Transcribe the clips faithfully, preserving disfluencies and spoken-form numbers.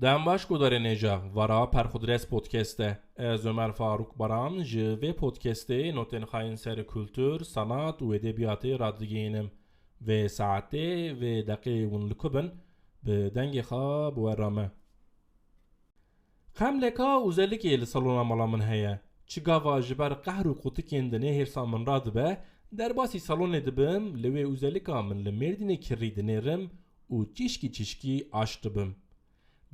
Dem baş gudarên hêja, vara Perxudres Podcast e. Ez Ömer Faruk Baran ji vê podcastê notên xayên ser kultur, sanat û edebiyatê radigihînim. Vê saetê, vê deqê hûn li ku bin, bi dengê xwe bi we re me. Xemleka ûzelikê li salona mala min heye. Çi gava ji ber qehr û qutikên dinê hêrsa min radibe, derbasî salonê dibim, li wê ûzelika min li Mêrdînê kirrî dinêrim û çişkî çişkî aş dibim.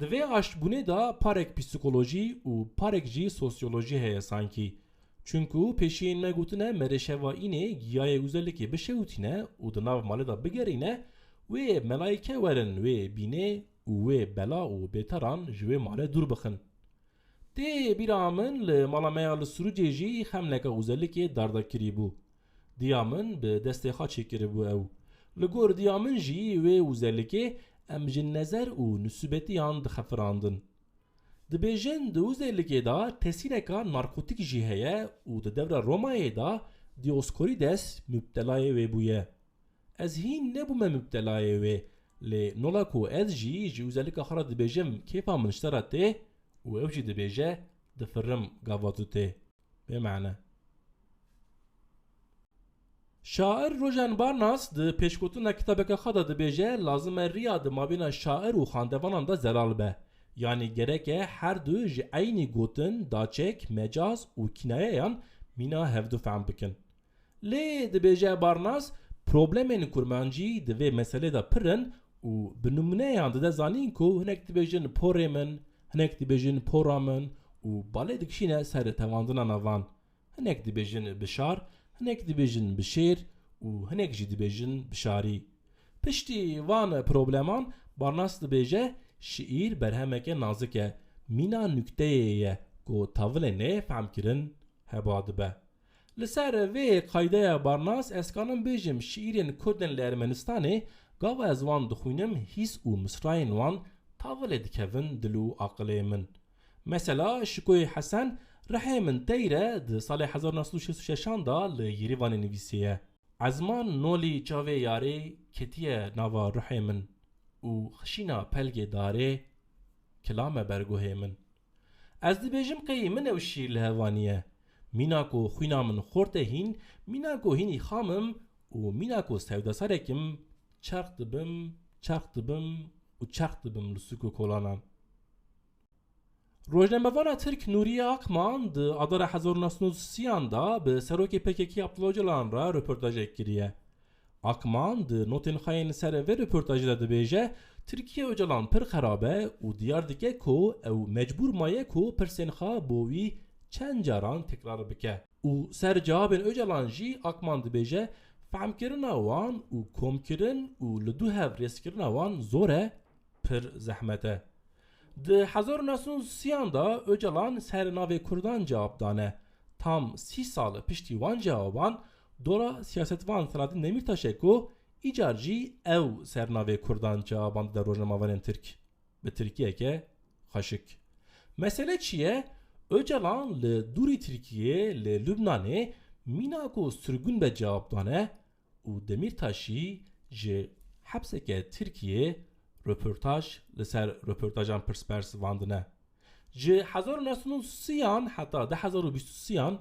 Di vê aştbûnê de parek psîkolojî û parek jî sosyolojî heye sankî. Çunku pêşiyên me gotine merê şeva înê giyayê ûzelikê bişewitîne û di nav malê de bigerîne, wê melayîke werin wê bînê û wê bela û bêteran ji wê malê dûr bixin. Tê bîra min li mala me ya li Sirûcê jî xemleke ûzelikê darda kirîbû. Diya min bi destê xwe çêkiribû ew. Li gor diya min jî wê ûzelikê em ji nezer û nisûbetiyan dixefirandin. Dibêjin di ûzelikê de tesîreka narkotîk jî heye û di devra Romayê de Dioskorides mubtelayê wê bûye. Ez hîn nebûme mubtelayê wê, lê nola ku ez jî ji ûzelika xwe re dibêjim kêfa min ji te re tê û ew jî dibêje difirim gava tu tê. Bê mane. Şair Rojen Barnas di pêşgotina kitabeke xwe de dibêje, lazim e riya di mabêna şair û xandevanan de zelal be. Yanî gerek e her du ji eynî gotin, daçek, mecaz û kînayeyan mîna hevdu fehm bikin. Lê dibêje Barnas, problemên kurmancî di vê meselê de pir in û bi nimûneyan dide zanîn ku hinek dibêjin porê min, hinek dibêjin pora min û balê dikişîne ser tevandina navan. Hinek dibêjin bişar, hinek dibêjin bişêr û hinek jî dibêjin bişarî. Piştî van probleman Barnas dibêje, şiîr berhemeke nazik e, mîna nukteyê ye ku tavilê nê fehmkirin heba dibe. Li ser vê qaydeya Barnas ez kanim bêjim şiîrên Kurdên li Ermenistanê, gava ez wan dixwînim hîs û misrayên wan tavilê dikevin dil û aqilê min. Mesela Şikoyê Hesen, Rihê min teyr e, di salê hezar neh sed û şêst û şeşan de li Yêrîvanê nivîsiye. Ezman nolî çavê yarê ketiye nava ruhê min û xişîna pelgê darê kilame berguhê min. Ez dibêjim qey min ew şîr li hev aniye. Mîna ku xwîna min xorte hîn, mîna ku hînî xam im û mîna ku sewdesarek im, çerx dibim, çerx dibim û çerx dibim li sûk û kolanan. Rojnamevana Tirk Nuriye Akman di adara hezar û neh sed û sîyan de bi serokê P K K Abdullah Ocalan re röportajek kiriye. Akman di notên xwe yên ser vê röportajê de dibêje, Tirkiye Ocalan pir xerab e û diyar dike ku ew mecbûr maye ku pirsên xwe bo wî çend caran tekrar bike. Û ser cewabên Ocalan jî Akman dibêje, fehmkirina wan û komkirin û li du hev rêzkirina wan zor e, pir zehmet e. Di hezar û neh sed û sîyan de Ocalan ser navê Kurdan cewab dane. Tam sî sal piştî wan cewaban dora siyasetvan Selahattin Demîrtaş e ku îcar jî ew ser navê Kurdan cewaban dide rojnamevanên Tirk. Bi tirkiyeke xweşik. Mesele çi ye? Ocalan li dûrî Tirkiyê, li Lubnanê mîna ku sirgûn be cewab dane û Demîrtaşî ji hepseke Tirkiyê röportaj li ser röportajan pirspers vandine. Ji hezar û neh sed û sîyan heta du hezar û bîst û sîyan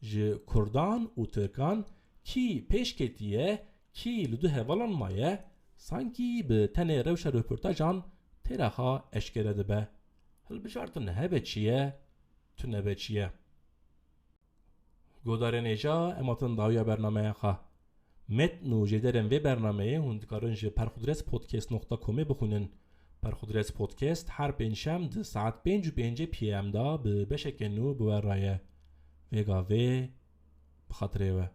ji Kurdan û Tirkan kî pêş ketiye, kî li du hevalan maye, sankî bi tenê rewşa röportajan têra xwe eşkere dibe. Hilbijartin hebe çi ye, tune be çi ye. Godarên hêja, em hatin dawiya bernameya xwe. Metn û jêderên vê bernameyê hûn dikarin ji perxudres podcast nokta comê bixwînin. Perxudres Podcast her pêncşem di saet pênc û pêncî P M de bi beşeke nû bi we re ye. Vê gavê bi xatirê we.